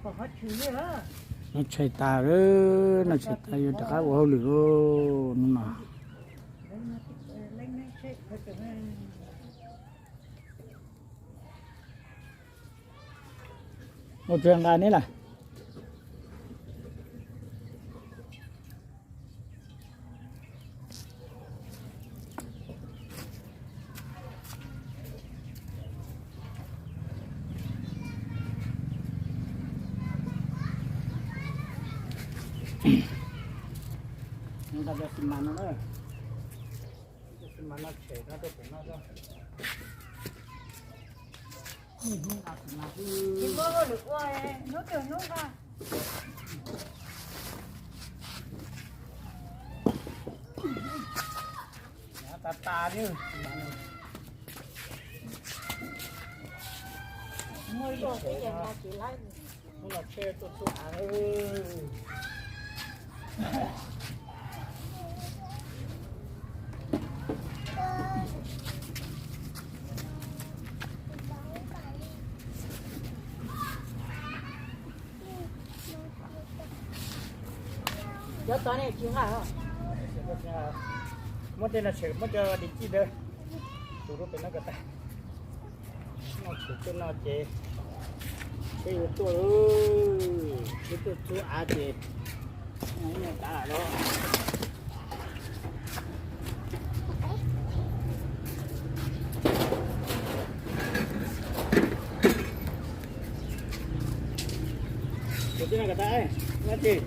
Noj tshais tas, noj tshais tas yuav rov qab ua hauj lwm hnub no. Ua tsuag nqa neb lawm. Nqa cov xi mas no na, cov xi mas no tshem no rau pem no. Tsis muaj hauj lwm ua, hnub twg hnub nqa. Tas tas li. Muaj ib txhia mas tsis laib. Hnub no tsheb tuaj txhub av. Cov tod ne tsis nqa. Muab tej no tshem, muab cov di cij ntawd tus rau pem no kom tag. No tshem tej no ces tsheb yuav tuaj, tsheb tuaj txhub av ces ib nyuag tav lawm. Ces tej no kom tag, no ces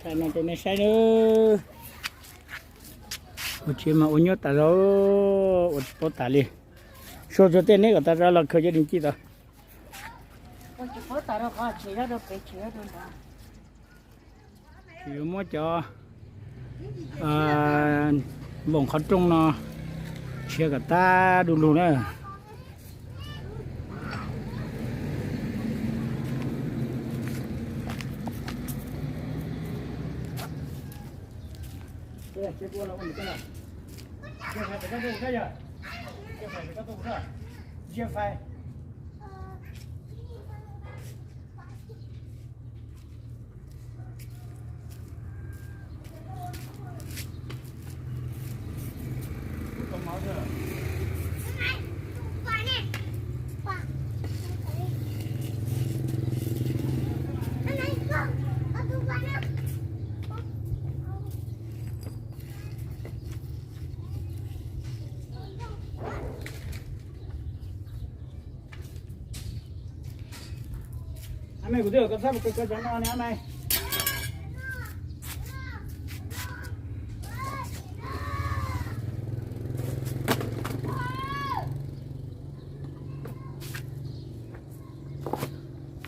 Thaij no rau nej saib nawb. Ua tsheb mas ua nyuaj tas zog, ua tsis paub tas li. Sau tsuag tej neb kom tas zog los khaws cov di cij tod. Tsis yuav muab cov voom qhov rooj no tshiav kom tag du lug na. Ab me, kuv twb kom koj txhob mus khaws cov no ne ab me.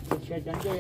Tsis tshiav cov ncej.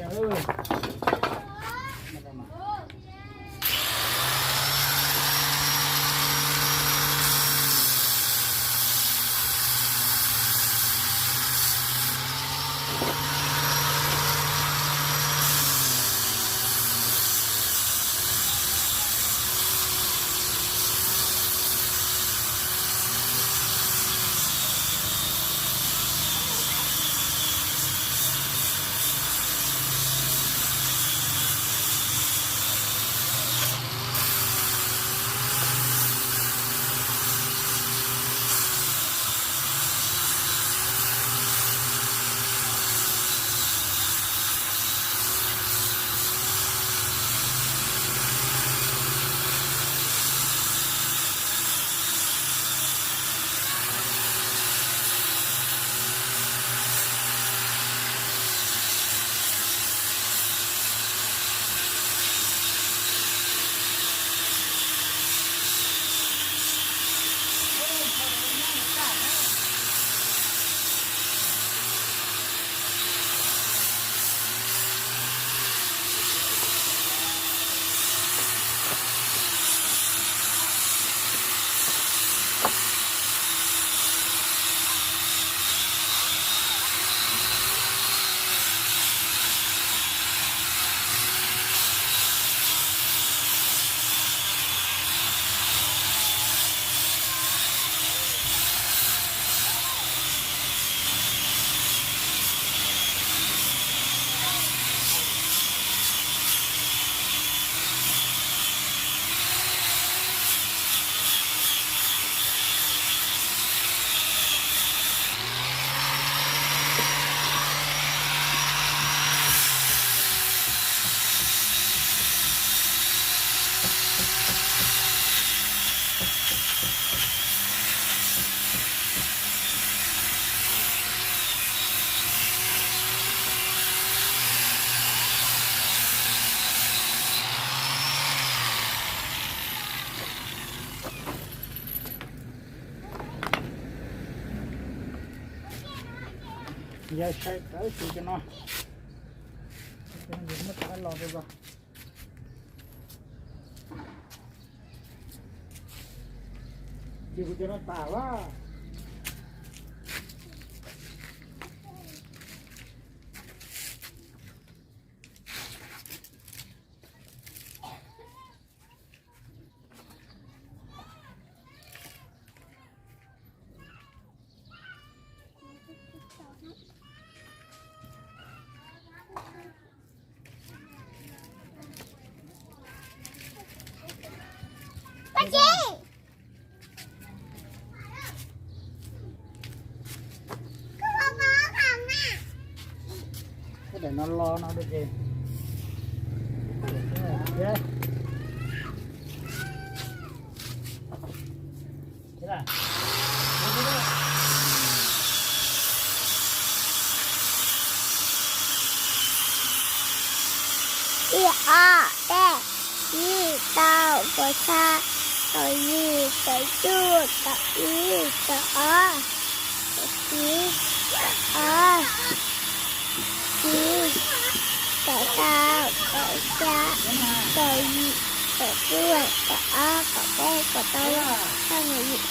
Yog sai tawv xwb cov no. Muab tawv los rau los. Ces kuv cov no tas lawm. Daim no lo no ces. Ib ob peb, ib rau puas xya, kaum yim kaum cuaj kaum ib kaum ob, kaum tsib kaum ob, tsib kaum rau kaum xya, kaum yim kaum cuaj kaum ob kaum peb kaum rau, kaum yim.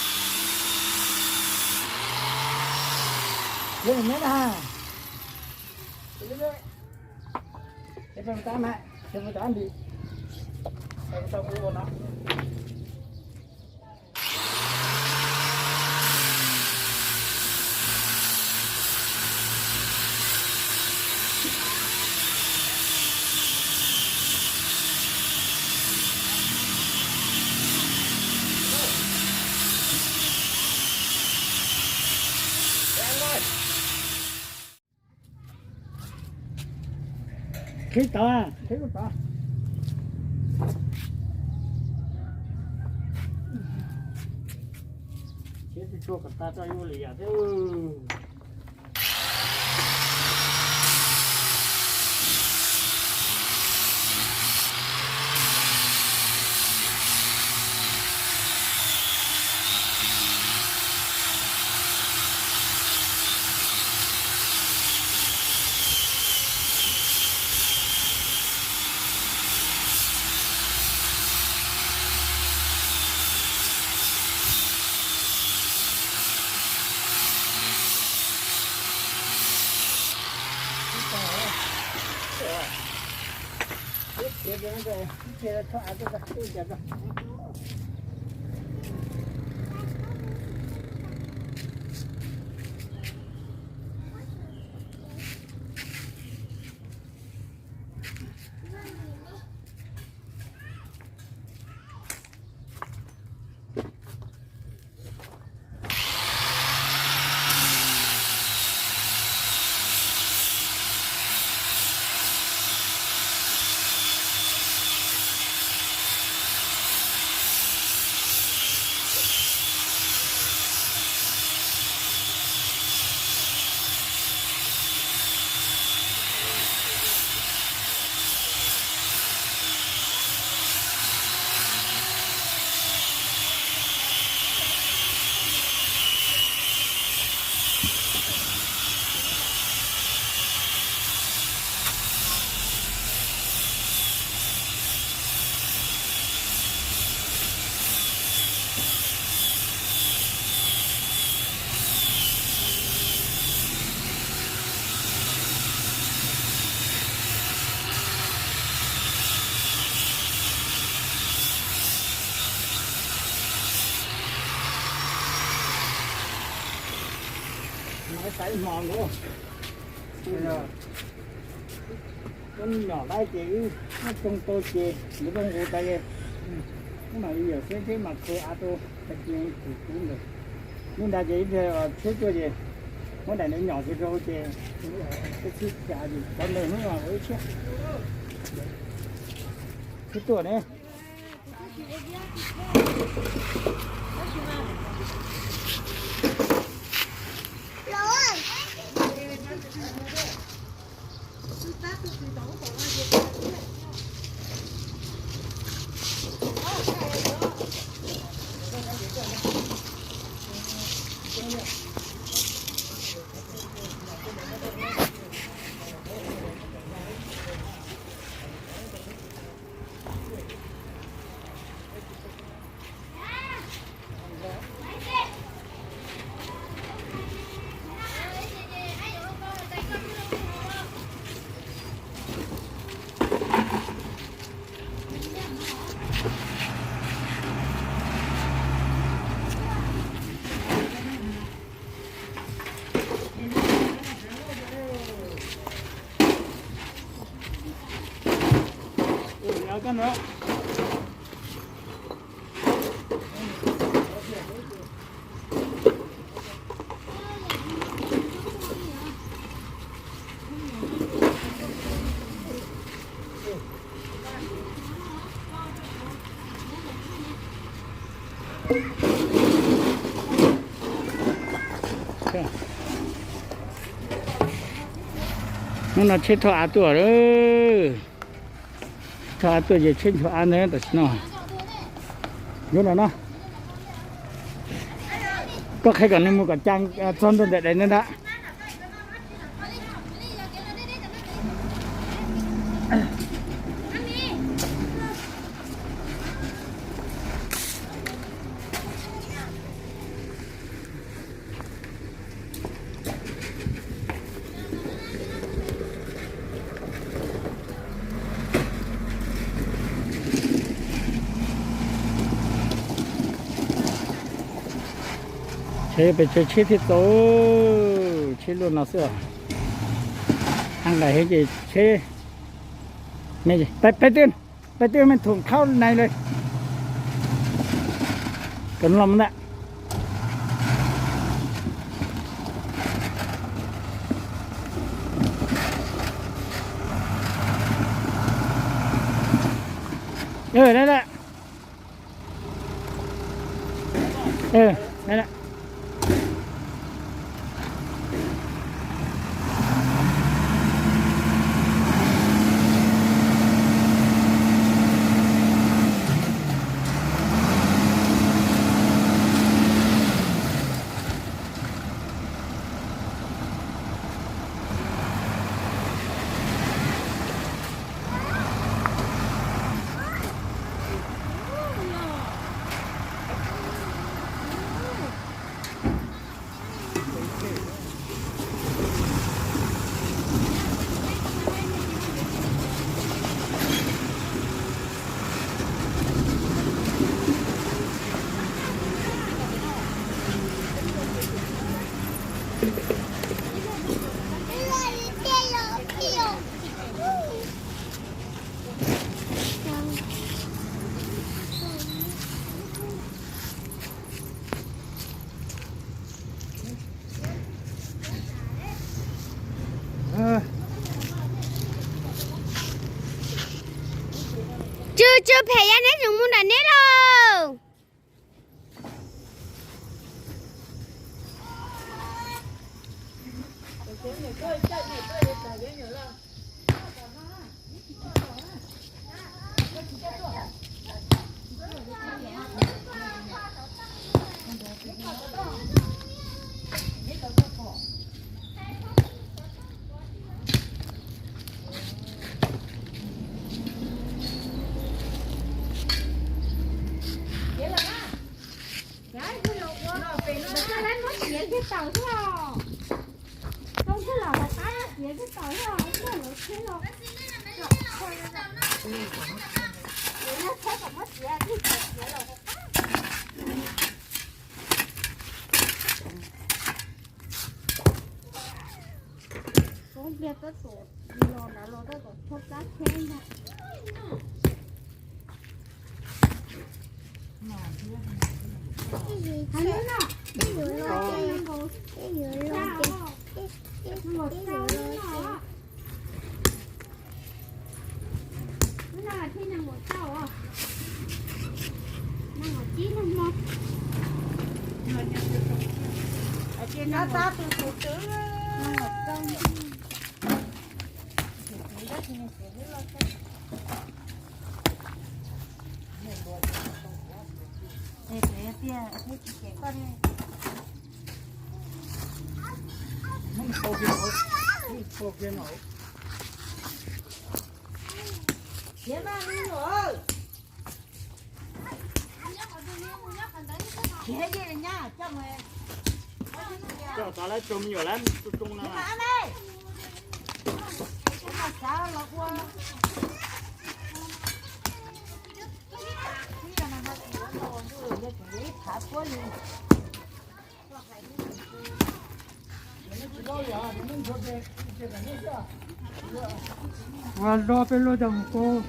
Qhib tod, qhib tod. Qhib tsuag kom tag tso yuav ua lwm yam thiab. Xaiv hmo nkaus. Muab nyom laib ces wb muab tsoo tau ces nws zoo nqus tas es. Ub mas ib yam xwb thiab mas khaws av rau tag kis tus tub ntawd. Hnub ntawd ces ib pliag tshuab tuaj ces muab daim ntawd nyom kiag rau ces tib txhib cas ces cov ntawd hnub no ua ib tshiab. Tshuab tuaj ne. Hnub no tsheb thauj av tuaj lawm. Thauj av tuaj ces tsheb nchuav av ntawd tam sim no. Yuav los no, koj qhia kom nws mus kom cas txog ntua ntawm daim ntawd ntag. Tsheb pes tsawg tsheb thiaj tau, tsheb luaj no xwb. Nqaim heev ces tsheb, peb twb, peb twb me thoom khaub nais lawm. Kom los ntawm Tsw tsw phem ya neb tseem mus nram neb lauj. Koob pliag tab tom los nrad los tab tom tshuab plab tsheb ntag. Coj tau lawv tso me nyuam lawv tus tus no. Ua zog peb luaj cov mus kub.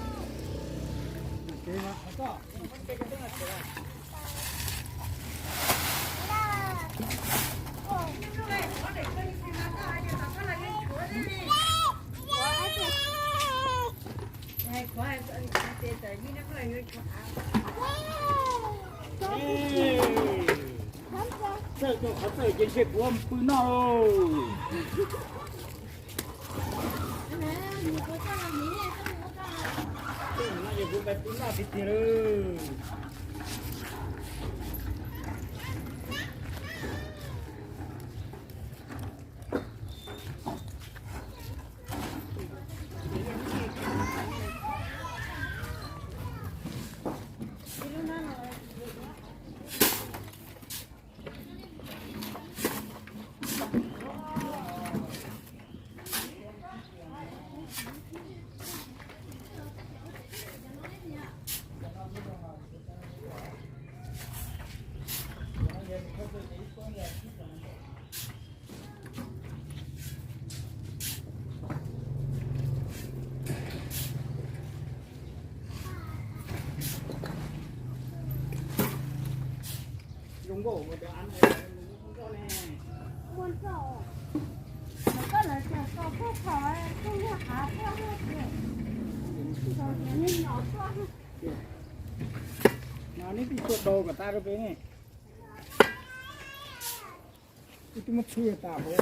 Txawj rau qhov txawj ces ntshe kuv pw noj lauj. Tej no ces kuv pais pw noj tiag tiag lauj. No neb twb tuaj dau kom tas rau peb ne. Wb twb muab txhub tas hauv.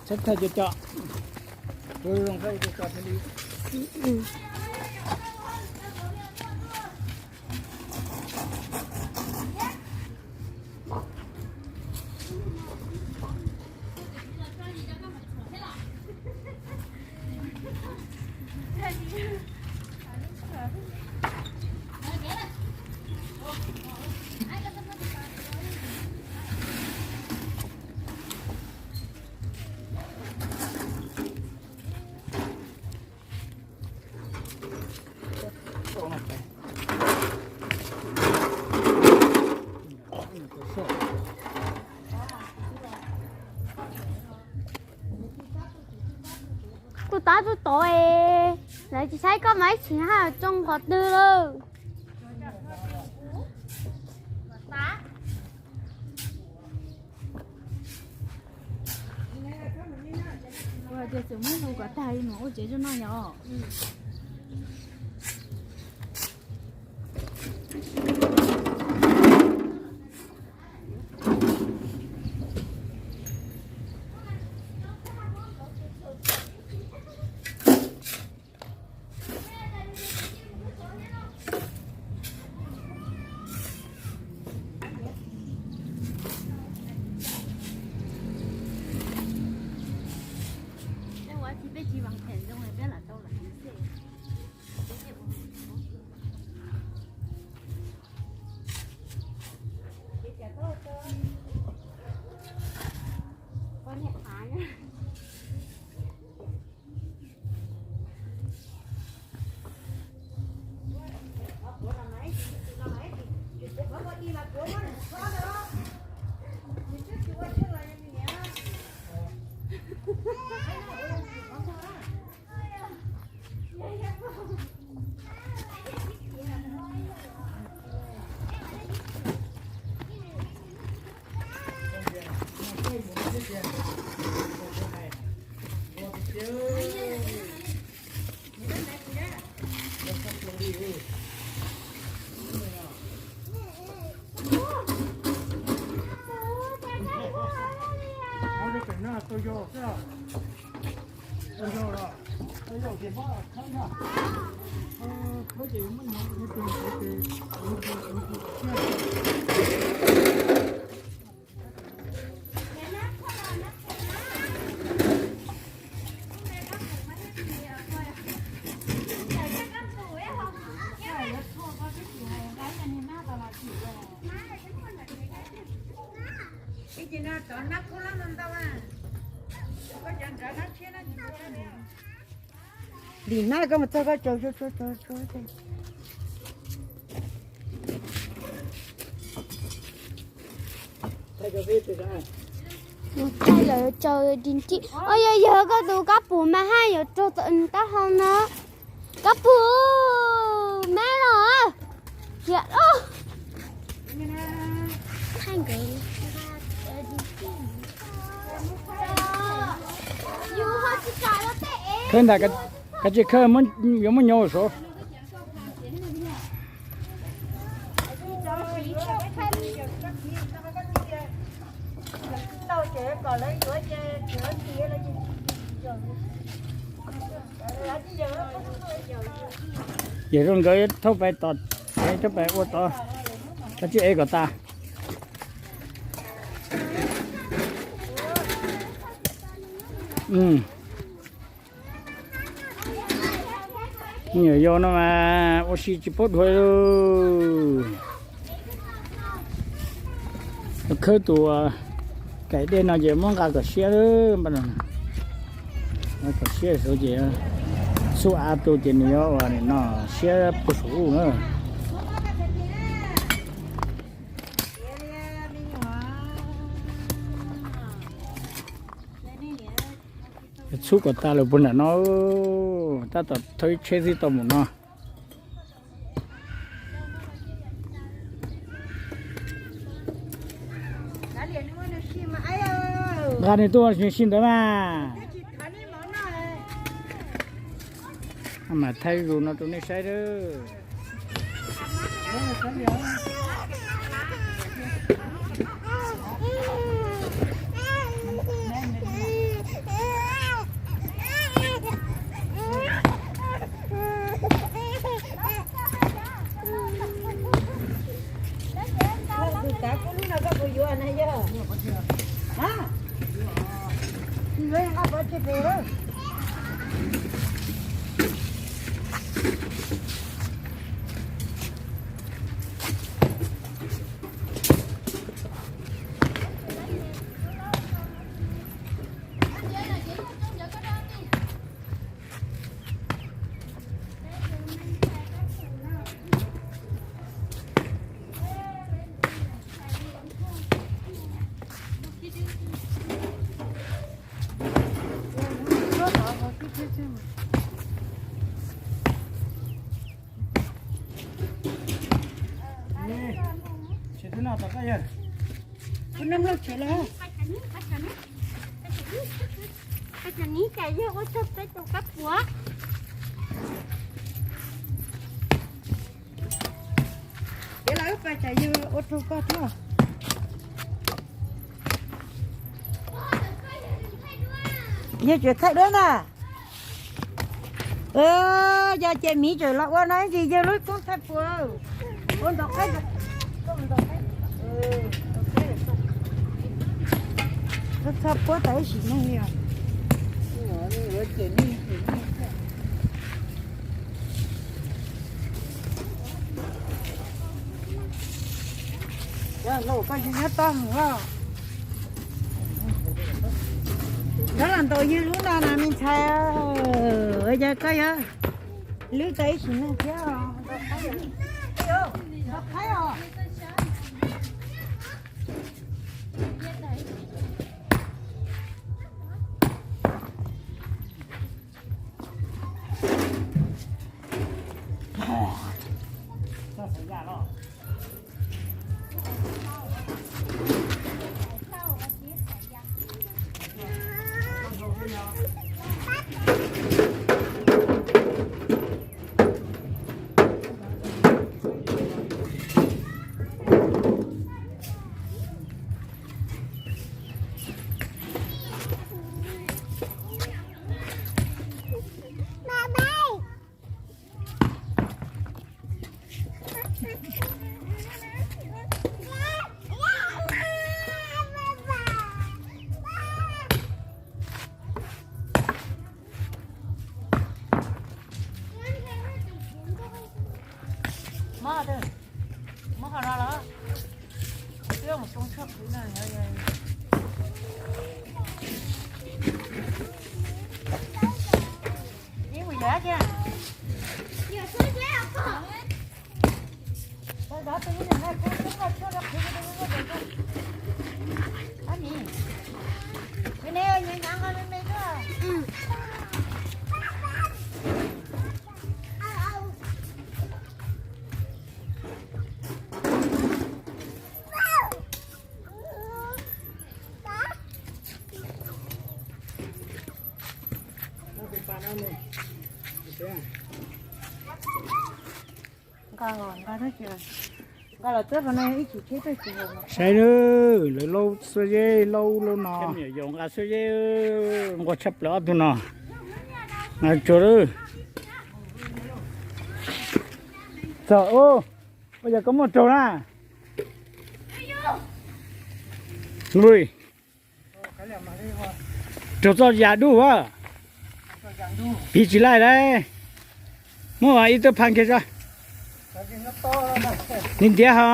Txhob thaij cov cov, zoo thaij cov cov thiaj li. Tus tav tus tod es lawv tsis saib koj mas ib txhis haj tsoo qhov twg lawm. Ua tias txawm muab hu kom tag li mus ua tsev zoo no yom. Lim na koj mus txog koj tsaws. Mus thaij lawv tsaws di nrij. Os, yog yawg koj tus kab pum mas haj yuav raug taub hau no. Kab pum, mab los. Tiam os. Khawb ntag, kav tsij khawb, yuav muab nyo saud. Yog zoo nkawd thauj pais tom, thauj pais ua tod, kav tsij ev kom tas. Me nyuam yaus no mas ua si tsis paub dhuav lauj. Khawb tus kaim dej no ces muab nqa kom siab, nqa kom siab saud ces xub av tu ces nws yuav ua no siab puag saum ub na. Txhub kom tas lawm puag nram no, tab tom thauj ib tsheb xwb tau mus no. Nqa nws tuaj nws sib ntawd mas. Mas thaij zus no rau nej saib nawb. Tus tav kub lub no koj puas yuav na yog? Yuav nqa pov tseg pem. Tsis twb noj tom koj yawg. Kuv noj mloog tshem los. Cas yawg ua tsaug peb tus kab puav. Ces lawv pais tsam yawg ua tsaug koj thiab. Yawg tseem thaij duab ntag. Yog ces miv tseem los ua no ntsis yawg lub koob thaij puas. Ua ntau qab. Txhob puab tas ib sim neej li os. Koj nyob toj mus os. Nyob los ntaus yawg lub no na me ntxhais. Ua cas koj yuav lub tas ib sim neej thiab? Ntaus qhaib os. Saib nawb, lawv laub xuab zeb laub laub no. Nqa xuab zeb nquag tshaj plaws ob tug no. Nqa tsuag lawm. Txog, ua cas koj muaj raug na? Ui, raug txoj yam dub a. Piv tsis laij lauj. Muab ib tug phaj kiag tso. Ntiav ntiav ho.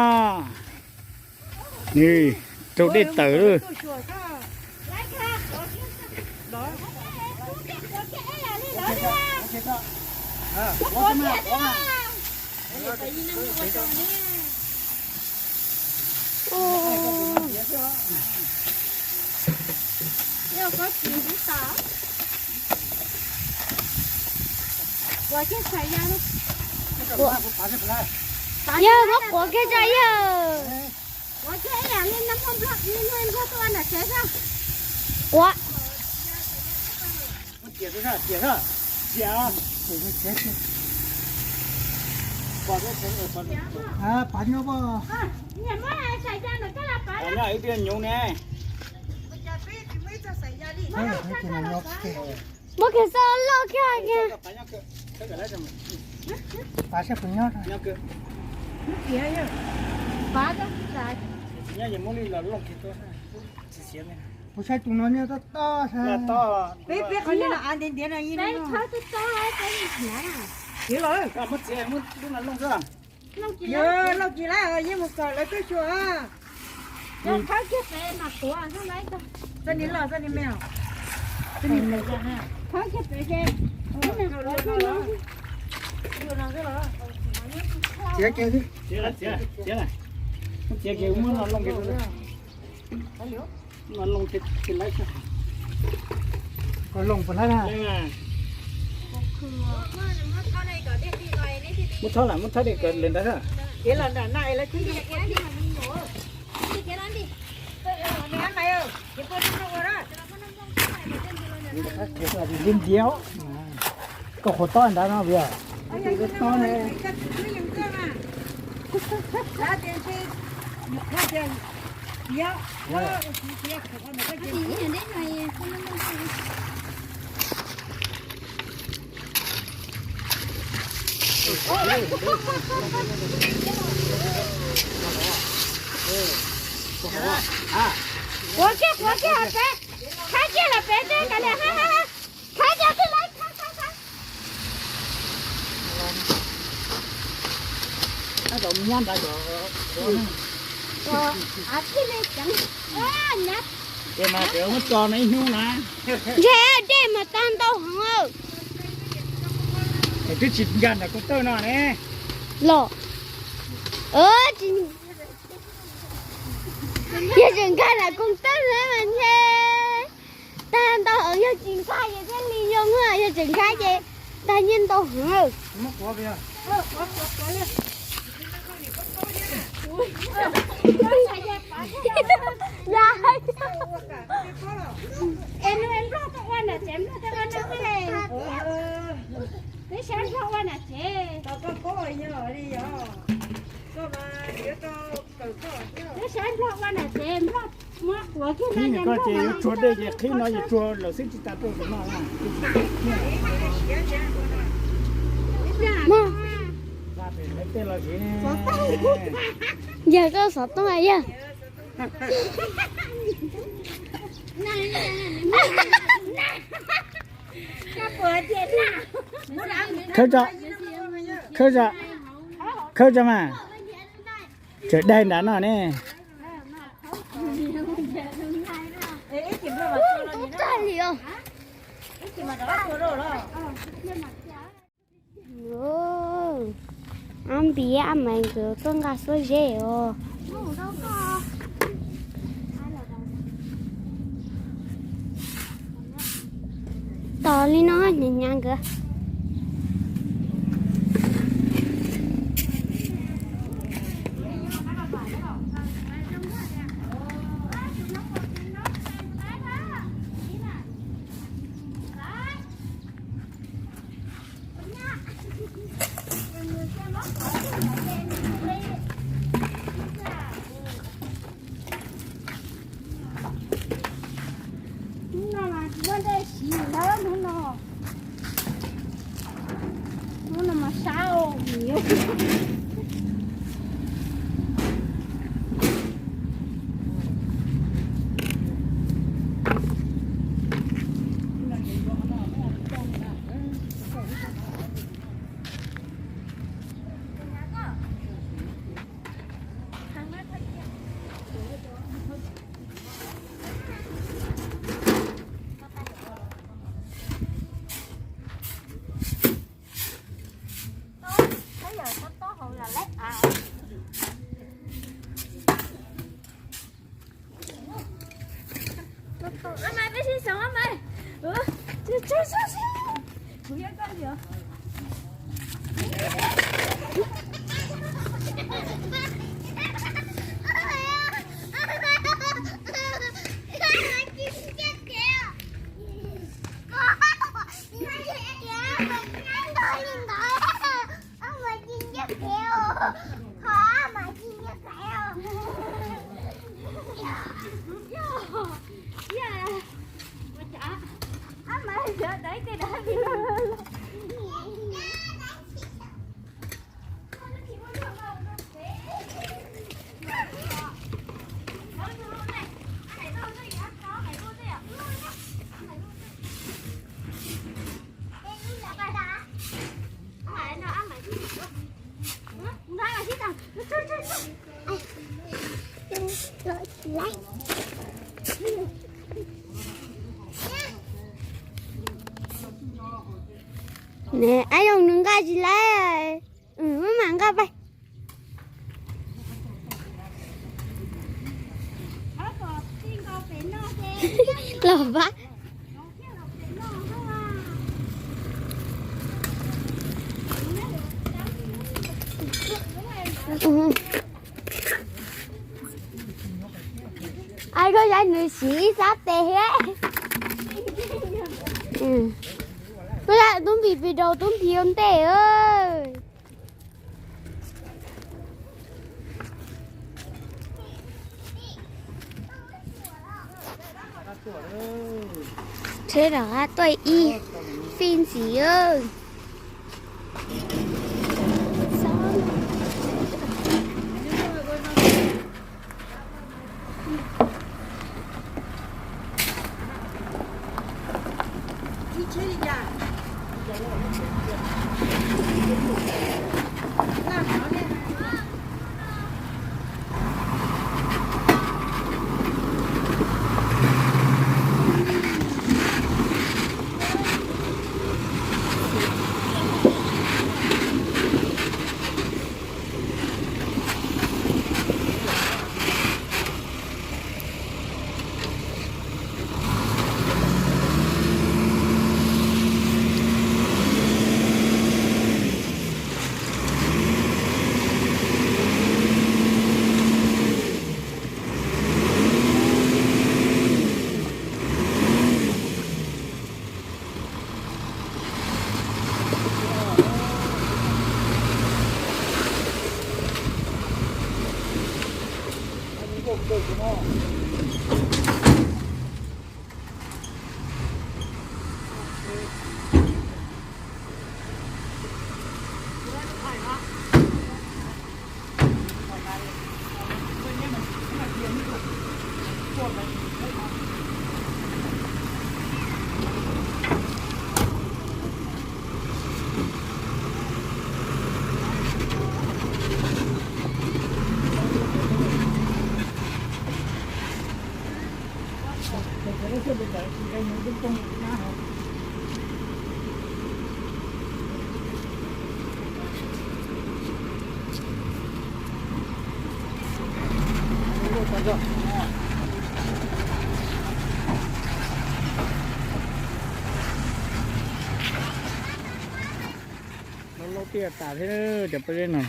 Nws raug dej tawm lawm. Ua kiag txhais ya. Yawg, muab quav kiag tso yawg. Quav kiag ib yam li nab nplog, li nab nplog tuaj ua nram tsev xwb. Quav. Muab kiag xwb loj kiag kiag. Kuv saib tus no nyob tob tob sas. Peb, peb qhov no av ntiav ntiav no ib lub no. Txiav los, txiav, muab lub no looj xwb. Yog looj tsis laib yeej mus kom lawv twb xyuas. Txoj ni loj, txoj ni me os. Txoj ni me. Thawb kiag pem ces, txiav kiag, txiav, txiav kiag muab no looj kiag. No looj kiag laib. Koj looj puas laib na? Muab thawb lawm, muab thawb dej kawm lawm ntawd. Kev los nram no es lawv twb li ntiav. Koj qhuav tob ntawd no vim tob ne. Quav kiag, quav kiag pem, thawb kiag los pem ces kav liam, thawb kiag twb lawm, thawb, thawb, thawb. Nyab ntawd, ces mas tseem muab tso no ib hnub na. Ntshe dej mas tag ntau heev. Twb tsis nkag nram koos tawj no ne. Los, yog tseem nkag nram koos tawj no mas ntshe tag ntau heev, yog tsis nkag ces thiaj li yoo, yog tseem nkag ces tag nyiaj ntau heev. Es nws nplog tuaj ua nram tsev, nplog tuaj ua nram tsev. Twb saib nplog ua nram tsev. Twb saib nplog ua nram tsev, nplog muab quav kiag no ces nplog ces yuav tsuag dej ces qhib no ces tsuag lawm xwb tsis tas rau saum no. Yawg koj xov tooj yawg. Khawb tso, khawb tso, khawb tso mas. Tseem daig nrad no ne. Tub tag li os. Ab Npis Ab Maiv nkawd tuaj nqa xuab zeb os. Tos li no hnyav hnyav nkawd. Hnub no mas tsis muaj dej siv lawm hnub no. Hnub no mas sab os. Ab Yoog nws nqa tsis laib, wb mam nqa pais. Los pab. Ai, koj saib nws siv ib sab tes thiab. Koj saib tub npis pes rau tub npis ua ntej. Tsheb rov qab tuaj ib fij ntxiv. Lauj tiaj tas thiab cov peb no.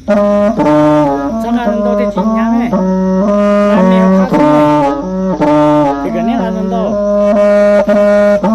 Txhob nqa ntau thiaj tsis hnyav ne. Nqa me qab xwb ne. Ces kom neb nqa ntau ntau.